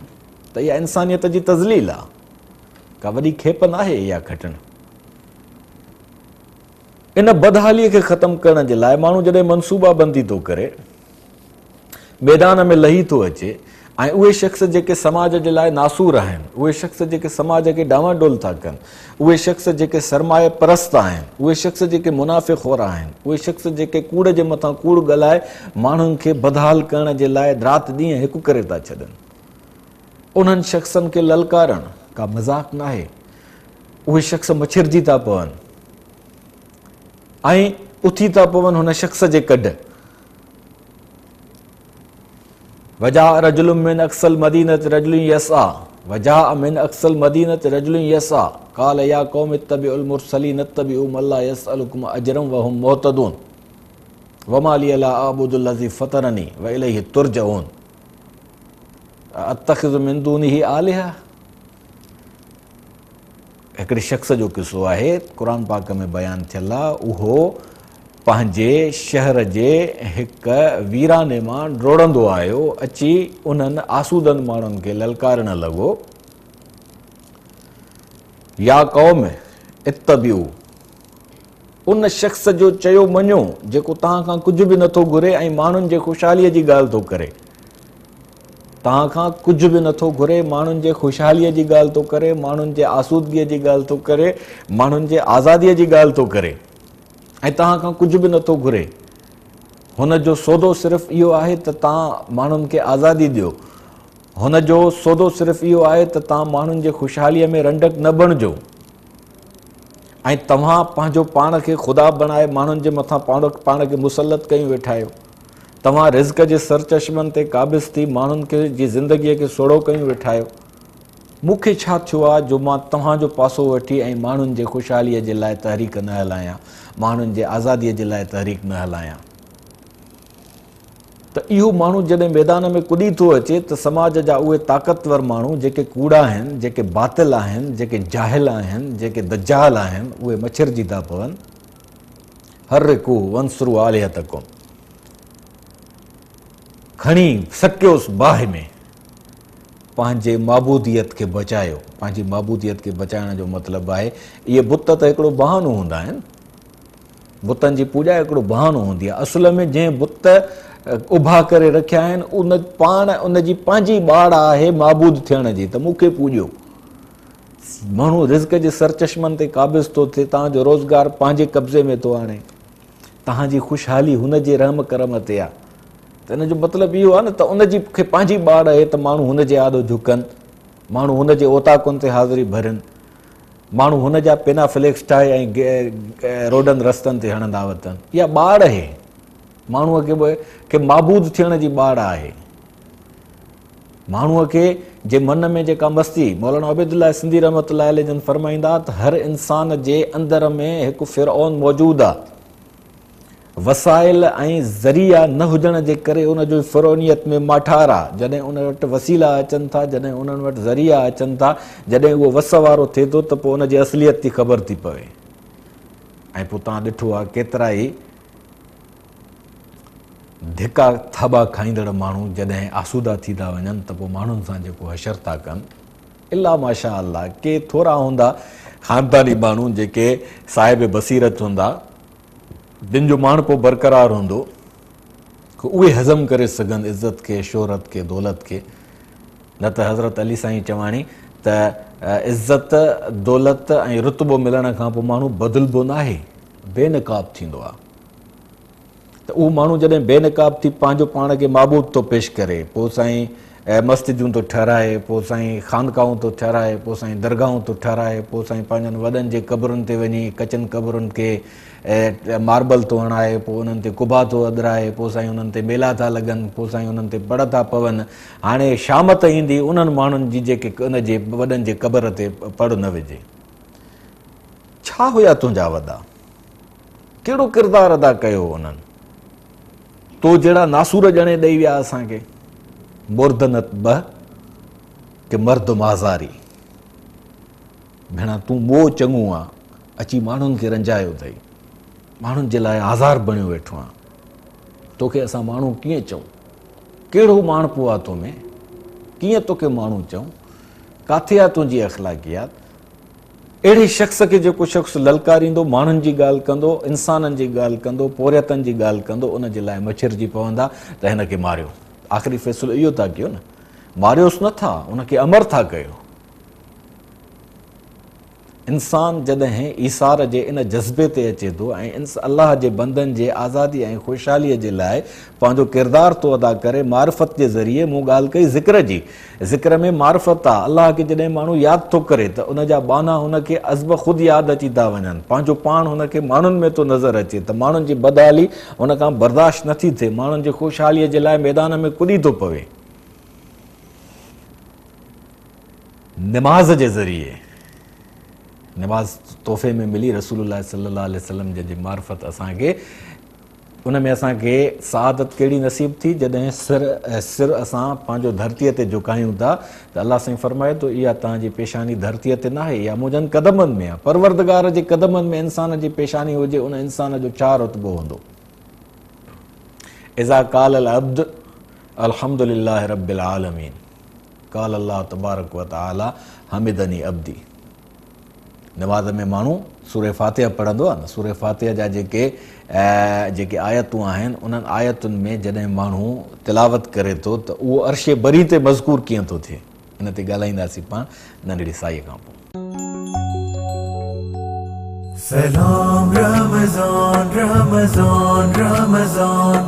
ته اها انسانيت جي تذليل آ. ڪا وڏي کيپ ناهي اها کٽڻ. ان بدحاليء کي ختم ڪرڻ جي لاء ماڻهو جڏهن منصوبا بندي ٿو ڪري، ميدان ۾ لهي ٿو اچي ۽ اهي شخص جيڪي سماج جي لاء ناسور آهن، اهي شخص جيڪي سماج کي ڊانواڊول ٿا ڪن، اهي شخص جيڪي سرمايه پرست آهن، اهي شخص جيڪي منافع خور آهن، اهي شخص جيڪي ڪوڙ جي مٿان ڪوڙ ڳالهائي ماڻهن کي بدحال ڪرڻ جي لاء رات ڏينهن هڪ ڪري ٿا ڇڏن، انهن شخصن کي للڪارڻ ڪا مذاق ناهي. اهي شخص مڇرجي ٿا پون ۽ اٿي ٿا پون هن شخص جي ڪڍ. وجاء رجل من اقصي المدينة رجل يسعى وجاء من اقصي المدينة رجل يسعى قال يا قوم اتبعوا المرسلين اتبعوا من لا يسألكم اجرا وهم مهتدون وما لي لا اعبد الذي فطرني واليه ترجعون اتخذ من دونه آلهه. هڪڙي شخص جو قصو آهي، قرآن پاڪ ۾ بيان ٿيل آ، اهو پنهنجي شهر جي هڪ ويراني مان ڊوڙندو آيو، اچي انهن آسودن ماڻهن کي للڪارڻ لڳو، يا قوم اتبعو، ان شخص جو چيو مڃو، جيڪو توهان کان ڪجهه به نٿو گهري ۽ ماڻهن جي خوشحاليء جي ڳالهه ٿو ڪري. توهان کان ڪجهه به نٿو گهري، ماڻهن جي خوشحاليء جي ڳالهه ٿو ڪري، ماڻهن جي آسودگيء جي ڳالهه ٿو ڪري، ماڻهن جي آزاديء جي ڳالهه ٿو ڪري ۽ توهان کان ڪجهه به نٿو گهري. هن جو سودو صرف اهو آهي ته توهان ماڻهن کي آزادي ڏيو. هن جو سودو صرف اهو آهي ته توهان ماڻهن جي خوشحاليء ۾ رنڊڪ نه بڻجو ۽ توهان پنهنجو پاڻ کي خدا بڻائي ماڻهن جي مٿان پاڻ کي مسلط ڪيون ويٺا آهيو. توهان رزق جي سرچشمن تي قابض ٿي ماڻهن کي جي زندگيء کي سوڙهو ڪيون ويٺا آهيو. مون کي ڇا ٿيو آهي جو مان توهان جو پاسو وٺي ۽ ماڻهن جي خوشحاليء جي لاء تحريڪ نه هلايان، ماڻهن جي آزاديء جي لاء تحريڪ نه هلايان. ته اهو ماڻهو جڏهن ميدان ۾ ڪڏي ٿو اچي ته سماج جا اهي طاقتور ماڻهو جيڪي ڪوڙا آهن، جيڪي باطل آهن، جيڪي جاهل آهن، جيڪي دجال آهن، اهي مڇرجي ٿا پون. حرقوه وانصروا آلهتڪم، کڻي سٽيوس باهه ۾، پنهنجي معبوديت کي بچايو. پنهنجي معبوديت کي بچائڻ جو مطلب آهي اهي بت ته هڪڙو بهانو هوندا آهن. بتن جي پوڄا هڪڙو بهانو هوندي آهي. اصل ۾ جنهن بت اڀا ڪري رکيا آهن ان پاڻ ان جي پنهنجي ٻاڙ آهي معبود ٿيڻ جي ته مون کي پوڄيو. ماڻهو رزق جي سرچشمن تي قابض ٿو ٿئي، توهان جو روزگار پنهنجي قبضي ۾ ٿو آڻي، توهان جي خوشحالي هن جي رحم ڪرم تي آهي. ته ان جو مطلب اهو آهي نه ته ان جي کي پنهنجي ٻاڙ آهي ته ماڻهو هن جي آڏو جهڪن، ماڻهو هن جي اوطاقن تي حاضري ڀرين. ماڻهو هن جا پينا فليڪس ٺاهي ۽ روڊن رستن تي هڻندا وتن. اها ٻاڙ آهي. ماڻهوء کي به کي معبود ٿيڻ جي ٻاڙ آهي. ماڻهوء کي جي من ۾ جيڪا مستي، مولانا عبيدالله سنڌي رحمت الله عليه جن فرمائيندا ته هر انسان جي اندر ۾ هڪ فرعون موجود آهي. وسائل ۽ ذريعا نه هجڻ جي ڪري ان جو فرعونيت ۾ ماٺار آ. جڏهن ان وٽ وسيلا اچن ٿا، جڏهن انهن وٽ ذريعا اچن ٿا، جڏهن اهو وس وارو ٿئي ٿو ته پوء ان جي اصليت جي خبر ٿي پوي. ۽ پوء توهان ڏٺو آ ڪيترائي ڌڪا ٿاٻا کائيندڙ ماڻهو جڏهن آسودا ٿي ٿا وڃن ته پوء ماڻهن سان جيڪو حشر ٿا ڪن، الا ماشاء الله ڪي ٿورا هوندا خانداني ماڻهو جيڪي صاحب بصيرت هوندا، جن جو ماڻهپو برقرار هوندو، اهي هضم ڪري سگهن عزت کي، شهرت کي، دولت کي. نه ته حضرت علي سائين چواڻي ته عزت، دولت ۽ رتبو ملڻ کان پوء ماڻهو بدلبو ناهي، بي نقاب ٿيندو آهي. ته اهو ماڻهو جڏهن بي نقاب ٿي پنهنجو پاڻ کي معبود ٿو پيش ڪري، پوء سائين مسجدون ٿو ٺهرائي، پوء سائين خانقاهون ٿو ٺهرائي، پوء سائين درگاهون ٿو ٺهرائي، پوء سائين پنهنجن وڏن جي قبرن تي وڃي ڪچن قبرن کي ماربل ٿو هڻائي، پوء انهن تي قبا ٿو اڏرائي، پوء سائين انهن تي ميلا ٿا لڳن، پوء سائين انهن تي پڙ ٿا پون. هاڻي شامت ايندي انهن ماڻهن جي جيڪي ان جي وڏن جي قبر تي پڙ نه وجهي. ڇا هيا تنهنجا وڏا؟ ڪهڙو ڪردار ادا ڪيو انهن؟ تو جهڙا ناسور ڄڻي ڏئي ويا اسان کي. مردنت به ڪي مرد مازاري. ڀيڻا تون مئو چڱو آن، اچي ماڻهن کي رنجايو اٿئي، ماڻهن جي لاء آزار بڻيو ويٺو آن. توکي اسان ماڻهو ڪيئن چئون؟ ڪهڙو ماڻهپو آ تو ۾؟ ڪيئن توکي ماڻهو چئون؟ ڪاٿي آ تنهنجي اخلاقيات؟ اهڙي شخص کي جيڪو شخص للڪاريندو، ماڻهن جي ڳالهه ڪندو، انسانن جي ڳالهه ڪندو، پورهيتن جي ڳالهه ڪندو، ان جي لاء مڇرجي پوندا ته هن کي ماريو. آخري فيصلو اهو ٿا ڪيو نه. ماريوس نه ٿا، ان کي امر ٿا ڪيو. انسان جڏهن ايثار جي ان جذبي تي اچي ٿو ۽ الله جي بندن جي آزادي ۽ خوشحالي جي لاء پنهنجو ڪردار ٿو ادا ڪري، معرفت جي ذريعي، مون ڳالهه ڪئي ذڪر جي، ذڪر ۾ معرفت آ، الله کي جڏهن ماڻهو ياد ٿو ڪري ته ان جا ٻانها هن کي ازبخود ياد اچي ٿا وڃن، پنهنجو پاڻ هن کي ماڻهن ۾ ٿو نظر اچي ته ماڻهن جي بدحالي هن کان برداشت نٿي ٿئي، ماڻهن جي خوشحاليء جي لاء ميدان ۾ ڪڏي ٿو پوي. نماز جي ذريعي، نماز تحفي ۾ ملي رسول الله صلي الله عليه وسلم جن جي معرفت اسان کي، ان ۾ اسان کي سعادت ڪهڙي نصيب ٿي جڏهن سر سر اسان پنهنجو ڌرتيء تي جهڪايون ٿا ته الله سائين فرمائي ٿو اها توهان جي پيشاني ڌرتيء تي ناهي اها منهنجن قدمن ۾ آهي. پروردگار جي قدمن ۾ انسان جي پيشاني هجي ان انسان جو ڇا رتبو هوندو. اذا قال العبد الحمد لله رب العالمين قال الله تبارڪ وتعالي حمدني عبدي. نماز ۾ ماڻهو سوره فاتحه پڙهندو آهي نه، سوره فاتحه جا جيڪي جيڪي آيتون آهن انهن آيتن ۾ جڏهن ماڻهو تلاوت ڪري ٿو ته اهو عرش بري تي مذڪور ڪيئن ٿو ٿئي، ان تي ڳالهائينداسين پاڻ ننڍڙي سائيء کان پوء. سلام رمضان رمضان رمضان.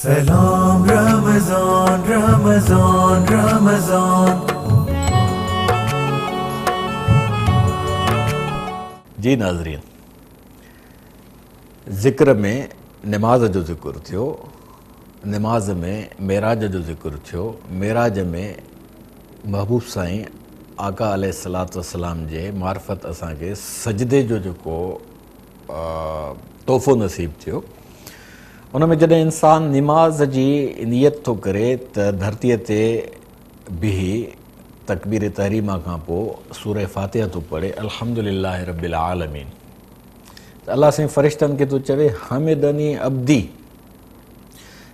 سلام رمضان رمضان رمضان. جي ناظرين ذڪر ۾ نماز جو ذڪر ٿيو، نماز ۾ معراج جو ذڪر ٿيو، معراج ۾ محبوب سائين آقا عليه الصلوة والسلام جي معرفت اسان کي سجدي جو جيڪو تحفو نصيب ٿيو، ان ۾ جڏهن انسان نماز جي نيت ٿو ڪري ته ڌرتيء تي بيهي تڪبير تحريمه کان پوء سورة فاتحه ٿو پڙهي، الحمد لله رب العالمين، ته الله سائين فرشتن کي ٿو چوي حمدني عبدي،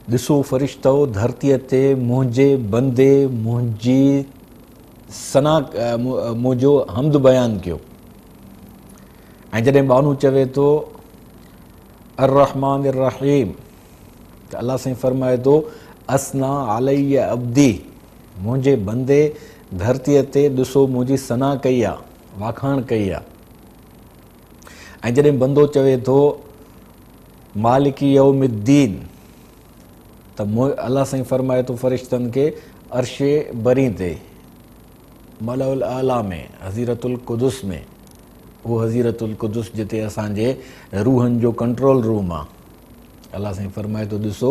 ڏسو فرشتؤ ڌرتيء تي منهنجي بندي منهنجي ثنا منهنجو حمد بيان ڪيو. ۽ جڏهن ٻانهو چوي ٿو الرحمٰن الرحيم ته الله سائين فرمائي ٿو اثنا علي عبدي، منهنجي بندي ڌرتيء تي ڏسو منهنجي ثنا ڪئي آ، واکاڻ ڪئي آ. ۽ جڏهن بندو چوي ٿو مالڪ يوم الدين ته الله سائين فرمائي ٿو فرشتن کي عرش برين تي ملأ الاعليٰ ۾ حظيرة القدس ۾، اهو حظيرة القدس جتي اسان جي روحن جو ڪنٽرول روم آ، الله سائين فرمائي ٿو ڏسو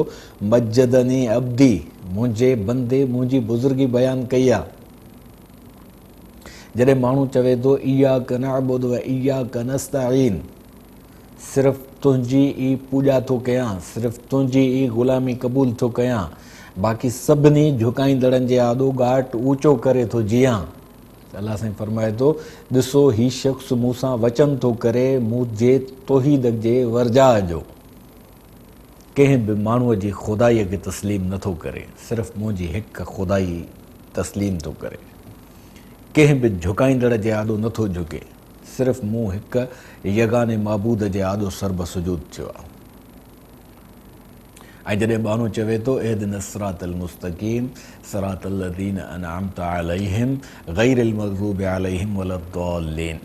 مجدني عبدي، منهنجي بندي منهنجي بزرگي بيان ڪئي آ. جڏهن ماڻهو چوي ٿو اياڪ نعبد و اياڪ نستعين، صرف تنهنجي ئي پوڄا ٿو ڪيان، صرف تنهنجي ئي غلامي قبول ٿو ڪيان، باقي سڀني جهڪائيندڙن جي آڏو ڳاٽ اوچو ڪري ٿو جيان. ته الله سائين فرمائي ٿو، ڏسو هي شخص مون سان وچن ٿو ڪري مون جي توحيد جي ورجاء جو، ڪنهن به ماڻهوء جي خدائيء کي تسليم نه ٿو ڪري، صرف منهنجي هڪ خدائي تسليم ٿو ڪري، ڪنهن به جهڪائيندڙ جي آڏو نه ٿو جهڪي. صرف مون هڪ يگاني معبود جي آڏو سربسجود ٿيو آ. ۽ جڏهن ٻانهو چوي ٿو اهدنا الصراط المستقيم صراط الذين انعمت عليهم غير المغضوب عليهم ولا الضالين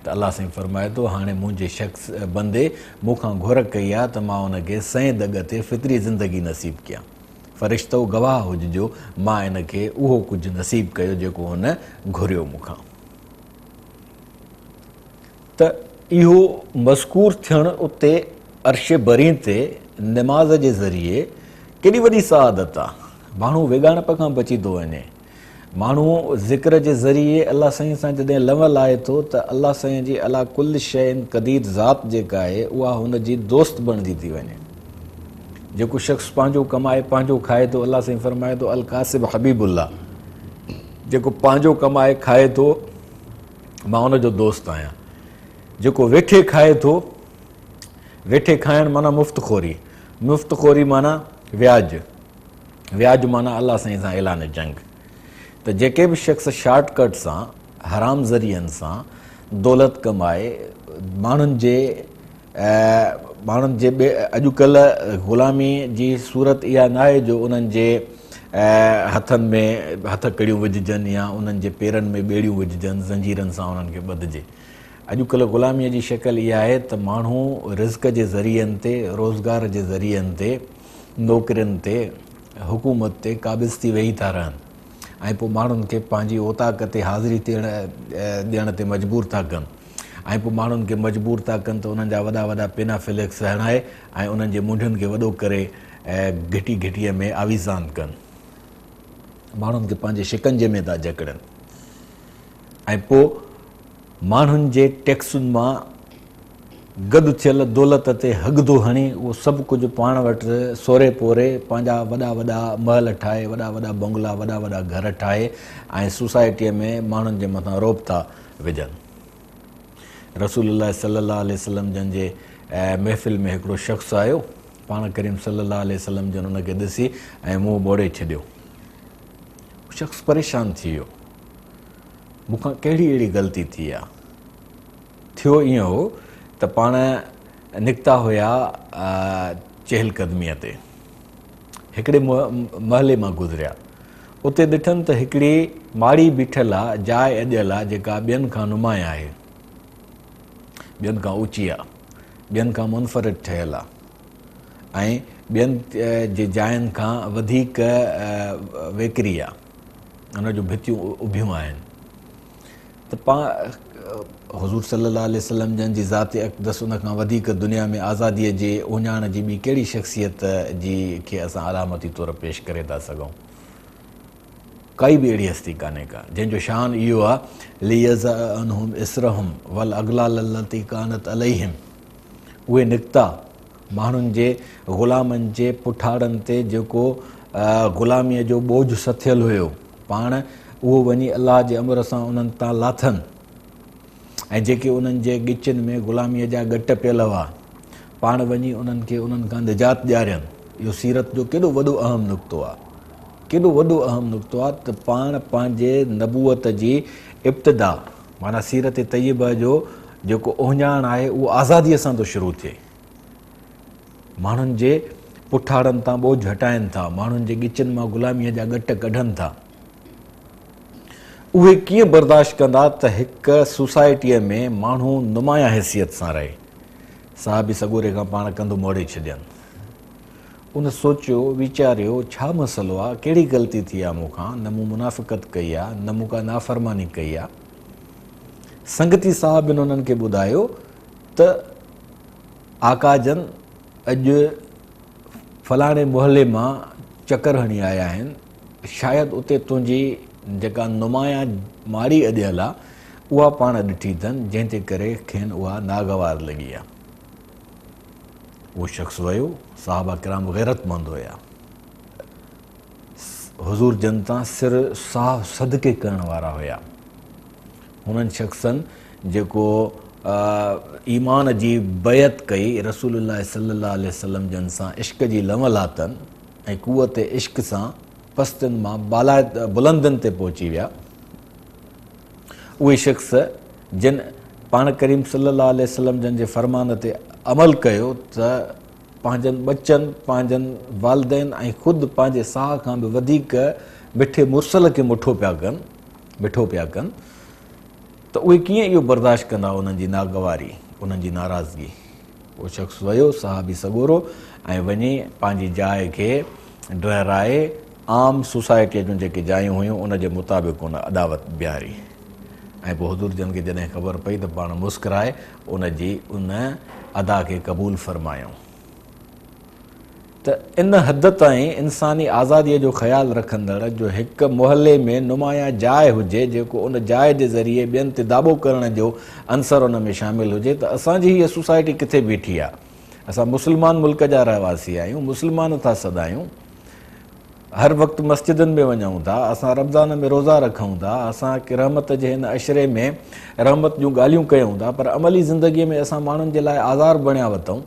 ته الله سائين فرمائي ٿو هاڻي منهنجي شخص بندي مون کان گهر ڪئي آ ته مان ان کي سئين دڳ تي فطري زندگي نصيب ڪيان. فرشتؤ گواهه هججو مان ان کي اهو ڪجهه نصيب ڪيو جيڪو هن گهريو مون کان. ته اهو مذڪور ٿيڻ اتي عرش برين تي نماز جي ذريعي ڪيڏي وڏي سعادت آ. ماڻهو ويڳاڻپ کان بچي ٿو وڃي. ماڻهو ذڪر جي ذريعي الله سائين سان جڏهن لنء لائي ٿو ته الله سائين جي علا ڪل شيء قدير ذات جيڪا آهي اها هن جي دوست بڻجي ٿي وڃي. جيڪو شخص پنهنجو ڪمائي پنهنجو کائي ٿو الله سائين فرمائي ٿو الڪاسب حبيب الله، جيڪو پنهنجو ڪمائي کائي ٿو مان ان جو دوست آهيان. جيڪو ويٺي کائي ٿو، ويٺي کائڻ معنيٰ مفت خوري، مفت خوري معنيٰ وياج، وياج معنيٰ الله سائين سان اعلان جنگ. ته جيڪي به شخص شارٽ ڪٽ سان حرام ذريعن سان دولت ڪمائي ماڻهن جي ماڻهن جي اڄڪلهه غلامي جي صورت اها ناهي جو انهن جي هٿن ۾ هٿ ڪڙيون وجهجن يا انهن جي پيرن ۾ ٻيڙيون وجهجن، زنجيرن سان انهن کي ٻڌجي. اڄڪلهه غلاميء جي شڪل اها آهي ته ماڻهو رزق جي ذريعن تي، روزگار جي ذريعن تي، نوڪرين تي، حڪومت تي قابض ٿي ويهي ٿا رهن ۽ پوء ماڻهن کي پنهنجي اوطاق تي حاضري ڏيڻ تي مجبور ٿا ڪن. ۽ پوء ماڻهن کي مجبور ٿا ڪن ته انهن جا وڏا وڏا پينا فليڪس هڻائي ۽ انهن جي منڍين کي وڏو ڪري گهٽي گهٽيء ۾ آويزان ڪن. ماڻهن کي پنهنجي شڪنجي ۾ ٿا جڪڙن ۽ پوء ماڻهن جي ٽيڪسن مان گڏ ٿيل دولت تي هڳدو هڻي اهو سڀ ڪجهه پاڻ وٽ سوري پوري پنهنجا وڏا وڏا محل ٺاهي، وڏا وڏا بنگلا، وڏا وڏا گهر ٺاهي ۽ سوسائٽيء ۾ ماڻهن جي مٿان رعب ٿا وجهن. رسول الله صلي الله عليه وسلم جن جي محفل ۾ هڪڙو شخص آيو، پاڻ ڪريم صلي الله عليه وسلم جن ان کي ڏسي ۽ منهن ٻوڙي ڇڏيو. هو شخص پريشان ٿي ويو، مون کان ڪهڙي اهڙي غلطي ٿي آ؟ ٿيو ائين هو ته پاڻ نڪتا هيا چهل قدميء تي. هڪڙي محلي مان گذريا. اتي ڏٺن ته هڪڙي ماڙي بيٺل آ، جاء اڏيل آ، جيڪا ٻين کان نمايان آهي، ٻين کان اوچي آ، ٻين کان منفرد ٺهيل آ ۽ ٻين جي جاين کان وڌيڪ ويڪري آ، ان جون ڀتيون اڀيون آهن. ته پاڻ حضور صلي الله عليه وسلم جن جي ذات اقدس ان کان وڌيڪ دنيا ۾ آزاديء جي اهڃاڻ جي ٻي ڪهڙي شخصيت جي کي اسان علامتي طور پيش ڪري ٿا سگهون. ڪائي به اهڙي هستي ڪانهي ڪا، جنهن جو شان اهو آهي، ليضع عنهم اصرهم والاغلال التي ڪانت عليهم، اهي نڪتا ماڻهن جي غلامن جي پٺاڙن تي جيڪو غلاميء جو ٻوجهه سٿيل هيو، پاڻ اهو وڃي الله جي امر سان انهن تان لاٿن ۽ جيڪي انهن جي ڳچين ۾ غلاميء جا ڳٽ پيل هئا، پاڻ وڃي انهن کي انهن کان نجات ڏيارين. اهو سيرت جو ڪيڏو وڏو اهم نقطو آهي. ڪيڏو وڏو اهم نقطو آهي ته پاڻ پنهنجي نبوت جي ابتدا معنيٰ سيرت طيبه جو جيڪو اهڃاڻ آهي اهو آزاديء سان ٿو شروع ٿئي. ماڻهن جي پٺاڙن تان ٻوجهه هٽائن ٿا، ماڻهن جي ڳچين مان غلاميء جا ڳٽ ڪڍن ٿا. اهي ڪيئن برداشت ڪندا ته هڪ سوسائٽيء ۾ ماڻهو نمايان حيثيت سان رهي. صحابي سڳوري کان پاڻ ڪنڌ موڙي ڇڏين. ان سوچيو، ويچاريو، ڇا مسئلو آ، ڪهڙي غلطي ٿي آ مون کان، نه مون منافقت ڪئي آ، نه مون ڪا نافرماني ڪئي آ. سنگتي صحابين انهن کي ٻڌايو ته آقا جن اڄ فلاڻي محلي مان چڪر هڻي آيا آهن، شايد اتي تنهنجي جيڪا نمايان ماڙي اڏيل آ، اها پاڻ ڏٺي اٿن، جنهن جي ڪري کين اها ناگوار لڳي آ. اهو شخص ويو، صحابه ڪرام غيرتمند هيا، حضور جن تان سر ساهه صدقي ڪرڻ وارا هيا. هنن شخصن جيڪو ايمان جي بيعت ڪئي، رسول الله صلي الله عليه وسلم جن سان عشق جي لنو لاتن ۽ قوت عشق سان پستين مان بالا بلندين تي پهچي ويا. اهي شخص جن پاڻ ڪريم صلي الله عليه وسلم جن جي فرمان تي عمل ڪيو ته پنهنجن ٻچن، پنهنجن والدين ۽ خود پنهنجي ساهه کان به وڌيڪ مٺي مرسل کي مٺو پيا ڪن، مٺو پيا ڪن ته اهي ڪيئن اهو برداشت ڪندا انهن جي ناگواري، انهن جي ناراضگي. اهو شخص ويو صحابي سڳورو ۽ وڃي پنهنجي جاء کي ڊهرائي عام سوسائٽيء جون جيڪي جايون هيون ان جي مطابق ان اڏاوت بيهاري ۽ پوء حضور جن کي جڏهن خبر پئي ته پاڻ مسڪرائي ان جي ان ادا کي قبول فرمايائون ته ان حد تائين انساني آزاديء جو خيال رکندڙ جو هڪ محلي ۾ نمايان جاء هجي جيڪو ان جاء جي ذريعي ٻين تي داٻو ڪرڻ جو عنصر ان ۾ شامل هجي ته اسان جي هيء سوسائٽي ڪٿي بيٺي آهي؟ اسان مسلمان ملڪ جا رهواسي آهيون، مسلمان ٿا سڏايون، هر وقت مسجدن ۾ وڃون ٿا، اسان رمضان ۾ روزا رکون ٿا، اسان رحمت جي هن عشري ۾ رحمت جون ڳالهيون ڪيون ٿا، پر عملي زندگيء ۾ اسان ماڻهن جي لاء آزار بڻيا وتون.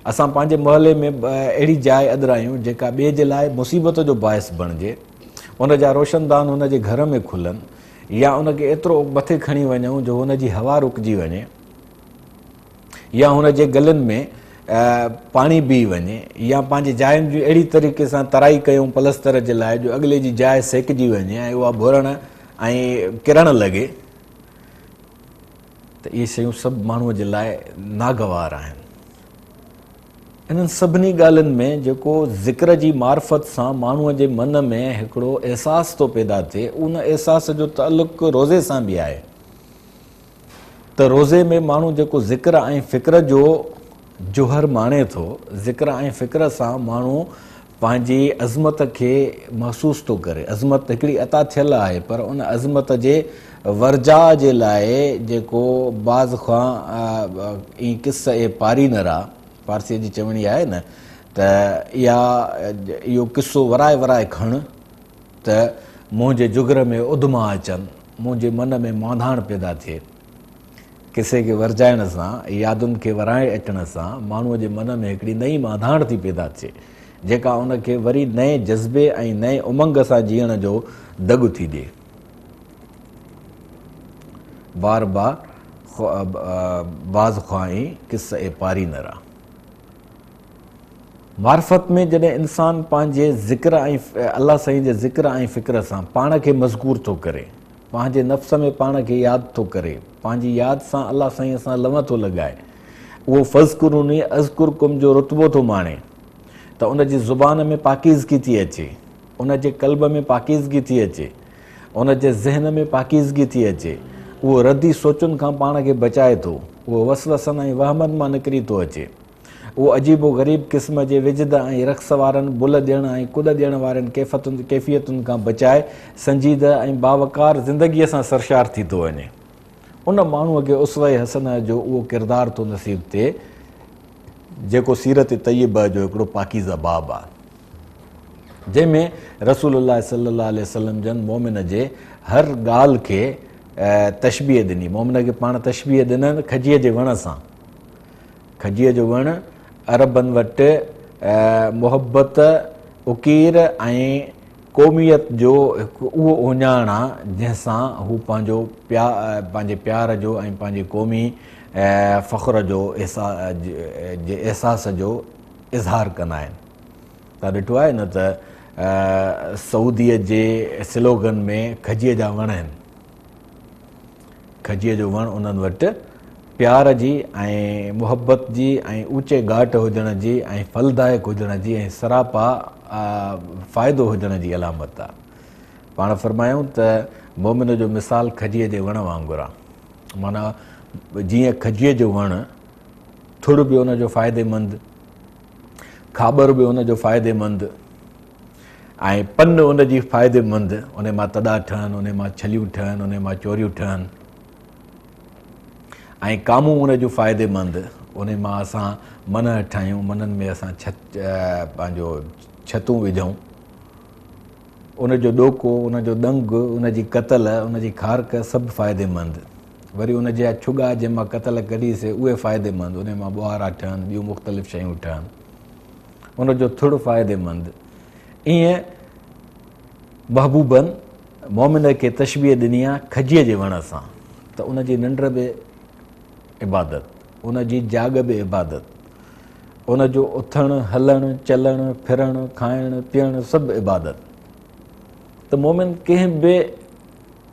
اسان پنهنجي محلي ۾ اهڙي جاء اڏرايون جيڪا ٻئي جي لاء مصيبت جو باعث بڻجي، ان جا روشندان هن جي گهر ۾ کلن يا ان کي ايترو مٿي کڻي وڃون جو هن جي هوا رڪجي وڃي. يا هن جي گلن ۾ پاڻي بيهي وڃي يا پنهنجي جاين جون اهڙي طريقي سان ترائي ڪيون پلستر جي لاء جو اڳلي جي جاء سيڪجي وڃي ۽ اها ڀرڻ ۽ ڪرڻ لڳي ته اهي شيون سڀ ماڻهوء جي لاء ناگوار آهن. انهن سڀني ڳالهين ۾ جيڪو ذڪر جي معرفت سان ماڻهوء جي من ۾ هڪڙو احساس ٿو پيدا ٿئي ان احساس جو تعلق روزي سان به آهي. ته روزي ۾ ماڻهو جيڪو ذڪر ۽ فڪر جو جوهر ماڻي ٿو، ذڪر ۽ فڪر سان ماڻهو پنهنجي عظمت کي محسوس ٿو ڪري. عظمت هڪڙي عطا ٿيل آهي پر ان عظمت جي ورجاء جي لاء جيڪو باز خوان اين قصه اي پاري نه را، پارسيء جي چوڻي آهي نه ته اها اهو قصو ورائي ورائي کڻ ته منهنجي جگر ۾ اڌما اچن. منهنجي من ۾ مانڌاڻ پيدا ٿئي. قصي کي ورجائڻ سان، يادن کي ورائي اچڻ سان ماڻهوء جي من ۾ هڪڙي نئين مانڌاڻ ٿي پيدا ٿئي، جيڪا ان کي وري نئين جذبي ۽ نئين امنگ سان جيئڻ جو دڳ ٿي ڏئي. بار بار باز خواهين قصه اي پاري نه را. معرفت ۾ جڏهن انسان پنهنجي ذڪر ۽ الله سائين جي ذڪر ۽ فڪر سان پاڻ کي مذڪور ٿو ڪري، پنهنجي نفس ۾ پاڻ کي ياد ٿو ڪري، پنهنجي ياد سان الله سائين سان لنء ٿو لڳائي، اهو فاذڪروني اذڪرڪم جو رتبو ٿو ماڻي ته ان جي زبان ۾ پاڪيزگي ٿي اچي، ان جي قلب ۾ پاڪيزگي ٿي اچي، ان جي ذهن ۾ پاڪيزگي ٿي اچي، اهو ردي سوچن کان پاڻ کي بچائي ٿو، اهو وسوسن ۽ وهمن مان نڪري ٿو اچي. اهو عجيب و غريب قسم جي وجد ۽ رقص وارن بل ڏيڻ ۽ ڪڏ ڏيڻ وارين ڪيفيتن کان بچائي سنجيده ۽ باوقار زندگيء سان سرشار ٿي ٿو وڃي. ان ماڻهوء کي اسوه حسنه جو اهو ڪردار ٿو نصيب ٿئي، جيڪو سيرت طيبه جو هڪڙو پاڪيزه باب آهي، جنهن ۾ رسول الله صلي الله عليه وسلم جن مؤمن جي هر ڳالهه کي تشبيهه ڏني. مؤمن کي پاڻ تشبيهه ڏنن کجيء جي وڻ سان. کجيء جو وڻ عربن وٽ محبت، اڪير ۽ قوميت جو هڪ اهو اهڃاڻ آ، جنهن سان هو پنهنجو پنهنجي پيار جو ۽ پنهنجي قومي فخر جو جي احساس جو اظهار ڪندا آهن. توهان ڏٺو آهي نه ته سعوديء جي سلوگن ۾ کجيء جا وڻ آهن. کجيء جو وڻ انهن وٽ پيار جي ۽ محبت جي ۽ اوچي ڳاٽ هجڻ جي ۽ ڦلدائڪ هجڻ جي ۽ سراپا فائدو هجڻ جي علامت آ. پاڻ فرمايائون ته مؤمن جو مثال کجيء جي وڻ وانگر آ. معنيٰ جيئن کجيء جو وڻ ٿڙ به ان جو فائديمند، کاٻر به ان جو فائديمند ۽ پن ان جي فائديمند، ان مان تڏا ٺهن، ان مان ڇليون ٺهن، ان مان چوريون ٺهن ۽ ڪامون ان جون فائديمند، ان مان اسان منهه ٺاهيون، منهن ۾ اسان ڇت پنهنجو ڇتون وجهون، ان جو ڏوڪو، ان جو ڏنگ، ان جي ڪتل، ان جي کارڪ سڀ فائديمند. وري ان جا ڇڳا جنهن مان ڪتل ڪڍي سي اهي فائديمند، ان مان ٻوهارا ٺهن، ٻيون مختلف شيون ٺهن. ان جو ٿڙ فائديمند. ائين محبوبن مؤمن کي تشبيهه ڏني آهي کجيء جي وڻ سان ته ان جي ننڊ به عبادت، ان جي جاڳ به عبادت، ان جو اٿڻ، هلڻ، چلڻ، ڦرڻ، کائڻ، پيئڻ سڀ عبادت. ته مؤمن ڪنهن به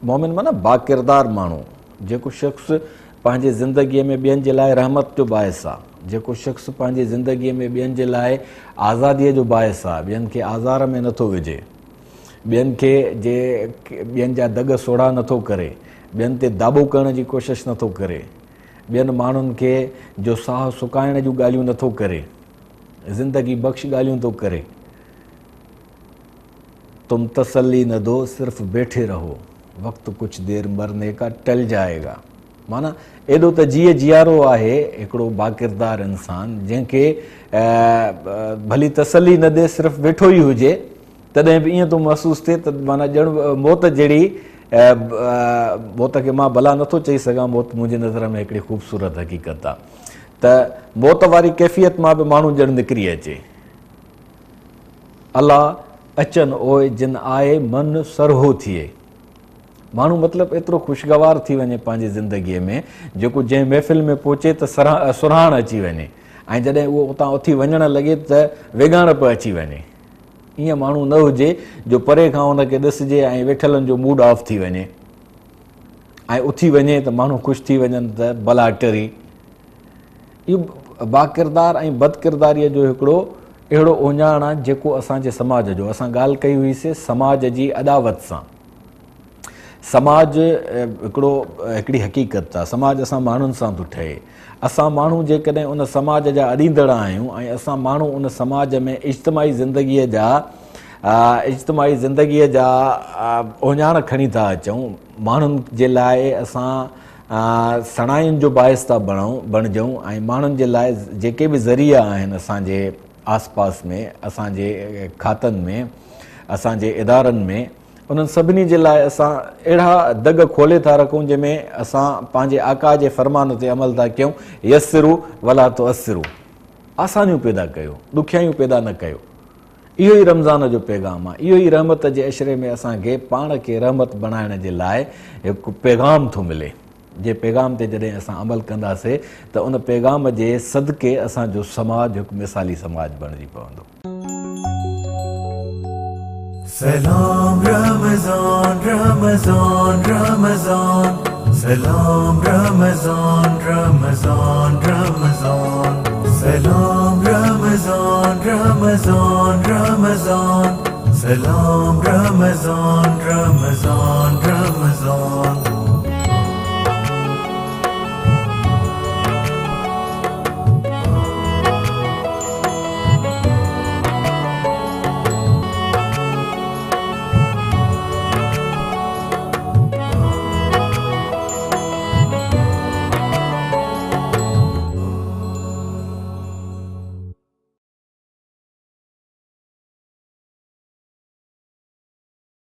مؤمن معنيٰ باڪردار ماڻهو، جيڪو شخص پنهنجي زندگيء ۾ ٻين جي لاء رحمت جو باعث آ، جيڪو شخص پنهنجي زندگيء ۾ ٻين جي لاء آزاديء جو باعث آ، ٻين کي آزار ۾ نٿو وجهي، ٻين کي جي ٻين جا دڳ سوڙها نٿو ڪري، ٻين تي داٻو ڪرڻ جي ڪوشش نٿو ڪري، ٻين ماڻهن کي جو ساهه سڪائڻ جون ڳالهيون نٿو ڪري، زندگي بخش ڳالهيون ٿو ڪري. تم تسلي نه دو صرف بيٺي رهو وقت ڪجھ دير مرني ڪا ٽل جائي گا معنيٰ ايڏو ته جيء جيارو آهي هڪڙو باڪردار انسان جنهن کي ڀلي تسلي نه ڏي صرف ويٺو ئي هجي تڏهن به ائين ٿو محسوس ٿئي ته معنيٰ ڄڻ موت جهڙي موت کي مان بلا نٿو چئي سگهان موت منهنجي نظر ۾ هڪڙي خوبصورت حقيقت آهي ته موت واري ڪيفيت مان به ماڻهو ڄڻ نڪري اچي. الا اچن اوء جن آء من سرهو ٿئي. ماڻهو مطلب ايترو خوشگوار ٿي وڃي پنهنجي زندگيء ۾ جيڪو جنهن محفل ۾ پهچي ته سرهاڻ اچي وڃي ۽ جڏهن اهو اتان اٿي وڃڻ لڳي ته ويڳاڻپ اچي وڃي. ائين ماڻهو نه هجي جو پري کان ان کي ڏسجي ۽ ويٺلن جو موڊ آف ٿي وڃي ۽ اٿي وڃي ته ماڻهو خوش ٿي وڃن ته بلا ٽري. اهو باڪردار ۽ بدڪرداريء جو هڪڙو اهڙو اهڃاڻ آهي جيڪو اسان جي سماج جو اسان ڳالهه ڪئي هئي سي سماج جي اڏاوت سان سماج هڪڙو هڪڙي حقيقت آهي سماج اسان ماڻهن سان ٿو ٺهي اسان ماڻهو جيڪڏهن ان سماج جا اڏيندڙ آهيون ۽ اسان ماڻهو ان سماج ۾ اجتماعي زندگيء جا اجتماعي زندگيء جا اهڃاڻ کڻي ٿا اچون ماڻهن جي لاء اسان سڻاين جو باعث ٿا بڻون بڻجون ۽ ماڻهن جي لاء جيڪي به ذريعا آهن اسان جي آس پاس ۾ اسان جي کاتن ۾ اسان جي ادارن ۾ انهن سڀني جي لاء اسان اهڙا دڳ کولي ٿا رکون جنهن ۾ اسان پنهنجي آقا جي فرمان تي عمل ٿا ڪيون يسرو ولا تعسرو آسانيون پيدا ڪيو ڏکيائيون پيدا نه ڪيو اهو ئي رمضان جو پيغام آهي، اهو ئي رحمت جي عشري ۾ اسان کي پاڻ کي رحمت بڻائڻ جي لاء هڪ پيغام ٿو ملي، جنهن پيغام تي جڏهن اسان عمل ڪنداسي ته ان پيغام جي صدقي اسان جو سماج هڪ مثالي سماج بڻجي پوندو. سلام رمضان رمضان رمضان سلام رمضان رمضان رمضان سلام رمضان رمضان رمضان سلام رمضان رمضان رمضان.